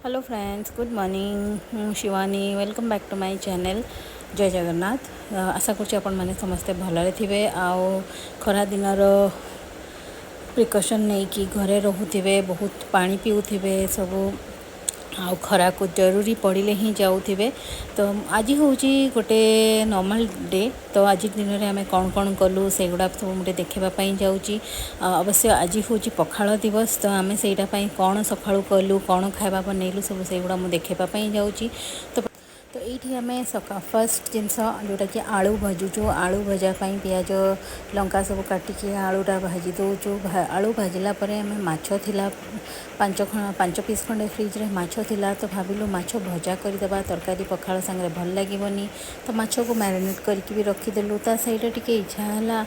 Hello friends, good morning. ମୁଁ Shivani. Welcome back to my channel. ଜୟ ଜଗନ୍ନାଥ। ଆଶା କରୁଛି ଆପଣମାନେ ସମସ୍ତେ ଭଲରେ ଥିବେ ଆଉ ଖରା ଦିନର ପ୍ରିକସନ୍ ନେଇକି ଘରେ ରହୁଥିବେ, ବହୁତ ପାଣି ପିଉଥିବେ ସବୁ ଆଉ ଖରାକୁ ଜରୁରୀ ପଡ଼ିଲେ ହିଁ ଯାଉଥିବେ। ତ ଆଜି ହେଉଛି ଗୋଟେ ନର୍ମାଲ୍ ଡେ। ତ ଆଜି ଦିନରେ ଆମେ କ'ଣ କ'ଣ କଲୁ, ସେଗୁଡ଼ା ସବୁ ମୁଁ ଟିକେ ଦେଖିବା ପାଇଁ ଯାଉଛି। ଅବଶ୍ୟ ଆଜି ହେଉଛି ପଖାଳ ଦିବସ। ତ ଆମେ ସେଇଟା ପାଇଁ କ'ଣ ସକାଳୁ କଲୁ, କ'ଣ ଖାଇବା ବନେଇଲୁ, ସବୁ ସେଇଗୁଡ଼ା ମୁଁ ଦେଖେଇବା ପାଇଁ ଯାଉଛି। ତ ଏଇଠି ଆମେ ଫାର୍ଷ୍ଟ ଜିନିଷ ଯେଉଁଟାକି ଆଳୁ ଭାଜୁଛୁ। ଆଳୁ ଭଜା ପାଇଁ ପିଆଜ, ଲଙ୍କା ସବୁ କାଟିକି ଆଳୁଟା ଭାଜି ଦେଉଛୁ। ଆଳୁ ଭାଜିଲା ପରେ ଆମେ ମାଛ ଥିଲା, 5 ପିସ୍ ଖଣ୍ଡେ ଫ୍ରିଜରେ ମାଛ ଥିଲା। ତ ଭାବିଲୁ ମାଛ ଭଜା କରିଦେବା, ତରକାରୀ ପଖାଳ ସାଙ୍ଗରେ ଭଲ ଲାଗିବନି। ତ ମାଛକୁ ମ୍ୟାରିନେଟ୍ କରିକି ବି ରଖିଦେଲୁ। ତା ସାଇଡ଼ରେ ଟିକେ ଇଚ୍ଛା ହେଲା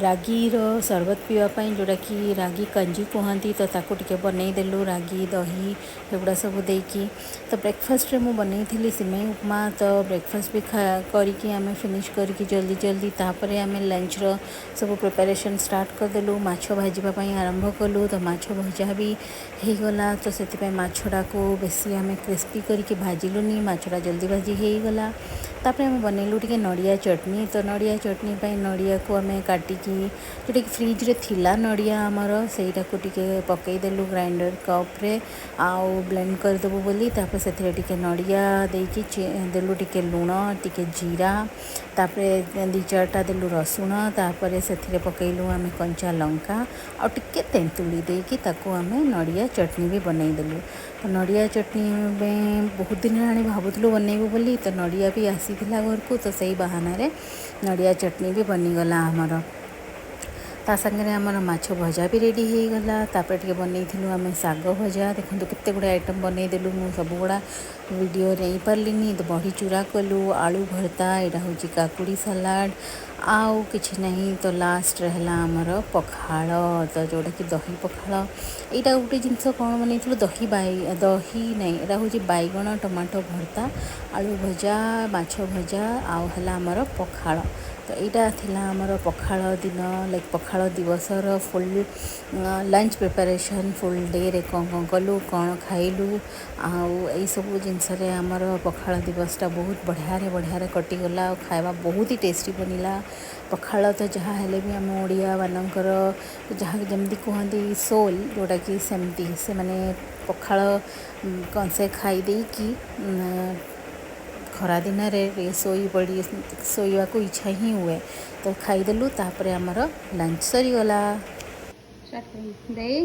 ରାଗିର ସରବତ ପିଇବା ପାଇଁ, ଯେଉଁଟାକି ରାଗି କାଞ୍ଜି କୁହନ୍ତି। ତ ତାକୁ ଟିକେ ବନେଇଦେଲୁ ରାଗି, ଦହି ଏଗୁଡ଼ା ସବୁ ଦେଇକି। ତ ବ୍ରେକଫାଷ୍ଟରେ ମୁଁ ବନେଇଥିଲି ସିମେଇ ଉପମା। ତ ବ୍ରେକଫାଷ୍ଟ ବି କରିକି ଆମେ ଫିନିଶ୍ କରିକି ଜଲ୍ଦି ଜଲ୍ଦି ତାପରେ ଆମେ ଲଞ୍ଚର ସବୁ ପ୍ରିପାରେସନ୍ ଷ୍ଟାର୍ଟ କରିଦେଲୁ। ମାଛ ଭାଜିବା ପାଇଁ ଆରମ୍ଭ କଲୁ। ତ ମାଛ ଭଜା ବି ହେଇଗଲା। ତ ସେଥିପାଇଁ ମାଛଟାକୁ ବେଶୀ ଆମେ କ୍ରିସ୍ପି କରିକି ଭାଜିଲୁନି, ମାଛଟା ଜଲ୍ଦି ଭାଜି ହେଇଗଲା। ତାପରେ ଆମେ ବନେଇଲୁ ଟିକେ ନଡ଼ିଆ ଚଟଣି। ତ ନଡ଼ିଆ ଚଟଣି ପାଇଁ ନଡ଼ିଆକୁ ଆମେ କାଟିକି, ଯେଉଁଟାକି ଫ୍ରିଜରେ ଥିଲା ନଡ଼ିଆ ଆମର, ସେଇଟାକୁ ଟିକେ ପକେଇଦେଲୁ ଗ୍ରାଇଣ୍ଡର କପ୍ରେ ଆଉ ବ୍ଲେଣ୍ଡ କରିଦେବୁ ବୋଲି। ତାପରେ ସେଥିରେ ଟିକେ ନଡ଼ିଆ ଦେଇକି ଦେଲୁ ଟିକେ ଲୁଣ, ଟିକେ ଜିରା, ତାପରେ ଦୁଇ ଚାରିଟା ଦେଲୁ ରସୁଣ। ତାପରେ ସେଥିରେ ପକେଇଲୁ ଆମେ କଞ୍ଚା ଲଙ୍କା ଆଉ ଟିକେ ତେନ୍ତୁଳି ଦେଇକି ତାକୁ ଆମେ ନଡ଼ିଆ ଚଟଣି ବି ବନେଇଦେଲୁ। ତ ନଡ଼ିଆ ଚଟଣି ପାଇଁ ବହୁତ ଦିନ ହେଲାଣି ଭାବୁଥିଲୁ ବନେଇବୁ ବୋଲି। ତ ନଡ଼ିଆ ବି ଆସିଥିଲା ଘରକୁ, ତ ସେଇ ବାହାନାରେ ନଡ଼ିଆ ଚଟଣି ବି ବନିଗଲା ଆମର। ତା ସାଙ୍ଗରେ ଆମର ମାଛ ଭଜା ବି ରେଡ଼ି ହେଇଗଲା। ତାପରେ ଟିକେ ବନେଇଥିଲୁ ଆମେ ଶାଗ ଭଜା। ଦେଖନ୍ତୁ, କେତେ ଗୁଡ଼ାଏ ଆଇଟମ୍ ବନେଇଦେଲୁ। ମୁଁ ସବୁଗୁଡ଼ା ଭିଡ଼ିଓ ନେଇପାରିଲିନି। ତ ବଢ଼ି ଚୁରା କଲୁ, ଆଳୁ ଭର୍ତ୍ତା, ଏଇଟା ହେଉଛି କାକୁଡ଼ି ସାଲାଡ଼ ଆଉ କିଛି ନାହିଁ। ତ ଲାଷ୍ଟରେ ହେଲା ଆମର ପଖାଳ, ତ ଯେଉଁଟାକି ଦହି ପଖାଳ। ଏଇଟା ଗୋଟେ ଜିନିଷ କ'ଣ ବନେଇଥିଲୁ, ଦହି ବାଇ ଦହି ନାହିଁ, ଏଇଟା ହେଉଛି ବାଇଗଣ ଟମାଟୋ ଭର୍ତ୍ତା, ଆଳୁ ଭଜା, ମାଛ ଭଜା ଆଉ ହେଲା ଆମର ପଖାଳ। ତ ଏଇଟା ଥିଲା ଆମର ପଖାଳ ଦିନ, ଲାଇକ୍ ପଖାଳ ଦିବସର ଫୁଲ୍ ଲଞ୍ଚ ପ୍ରିପାରେସନ୍। ଫୁଲ୍ ଡେରେ କ'ଣ କ'ଣ କଲୁ, କ'ଣ ଖାଇଲୁ ଆଉ ଏଇସବୁ ଜିନିଷରେ ଆମର ପଖାଳ ଦିବସଟା ବହୁତ ବଢ଼ିଆରେ ବଢ଼ିଆରେ କଟିଗଲା ଆଉ ଖାଇବା ବହୁତ ହି ଟେଷ୍ଟି ବନିଲା। ପଖାଳ ତ ଯାହା ହେଲେ ବି ଆମ ଓଡ଼ିଆମାନଙ୍କର ଯାହା ଯେମିତି କୁହନ୍ତି ସୋଲ୍, ଯେଉଁଟାକି ସେମିତି ସେମାନେ ପଖାଳ କଂସେ ଖାଇ ଦେଇକି ଖରା ଦିନରେ ଶୋଇ ପଡ଼ି ଶୋଇବାକୁ ଇଚ୍ଛା ହିଁ ହୁଏ। ତ ଖାଇଦେଲୁ, ତାପରେ ଆମର ଲଞ୍ଚ ସରିଗଲା। ଷ୍ଟାର୍ଟ କରନ୍ତୁ ଦେଇ।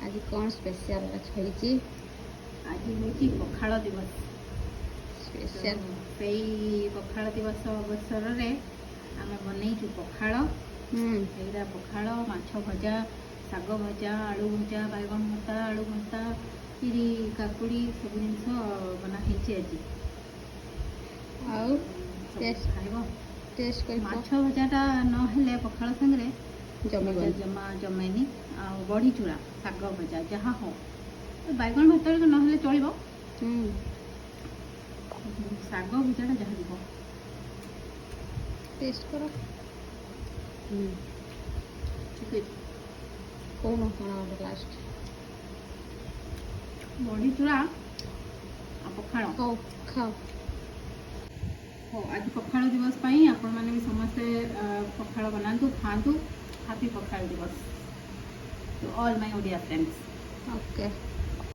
ଆଜି କ'ଣ ସ୍ପେଶିଆଲ ହେଇଛି? ଆଜି ହେଉଛି ପଖାଳ ଦିବସ। ସ୍ପେଶିଆଲ। ସେଇ ପଖାଳ ଦିବସ ଅବସରରେ ଆମେ ବନେଇଛୁ ପଖାଳ। ଏଇଟା ପଖାଳ, ମାଛ ଭଜା, ଶାଗ ଭଜା, ଆଳୁ ଭଜା, ବାଇଗଣ ଭର୍ତ୍ତା, ଆଳୁ ଭର୍ତ୍ତା, ଖିରି, କାକୁଡ଼ି, ସବୁ ଜିନିଷ ବନା ହେଇଛି ଆଜି। ଆଉ ସବୁ ଟେଷ୍ଟ ଖାଇବ। ଟେଷ୍ଟ କରି। ମାଛ ଭଜାଟା ନହେଲେ ପଖାଳ ସାଙ୍ଗରେ ଜମିବନି। ଜମା ଜମେନି। ଆଉ ବଢ଼ି ଚୁରା, ଶାଗ ଭଜା ଯାହା ହଉ, ବାଇଗଣ ଭର୍ତ୍ତା ନହେଲେ ଚଳିବ। ଶାଗ ଭଜାଟା ଯାହା ଯିବ। ଟେଷ୍ଟ କର। ଠିକ୍ ଅଛି। କହୁନ କ'ଣ ଗୋଟେ ଲାଷ୍ଟ। ବଢ଼ି ଚୁରା ଆଉ ପଖାଳ। ହଉ, ଖାଅ। ହଉ, ଆଜି ପଖାଳ ଦିବସ ପାଇଁ ଆପଣମାନେ ବି ସମସ୍ତେ ପଖାଳ ବନାନ୍ତୁ, ଖାଆନ୍ତୁ। ହାପି ପଖାଳ ଦିବସ to all my Odia friends. Okay.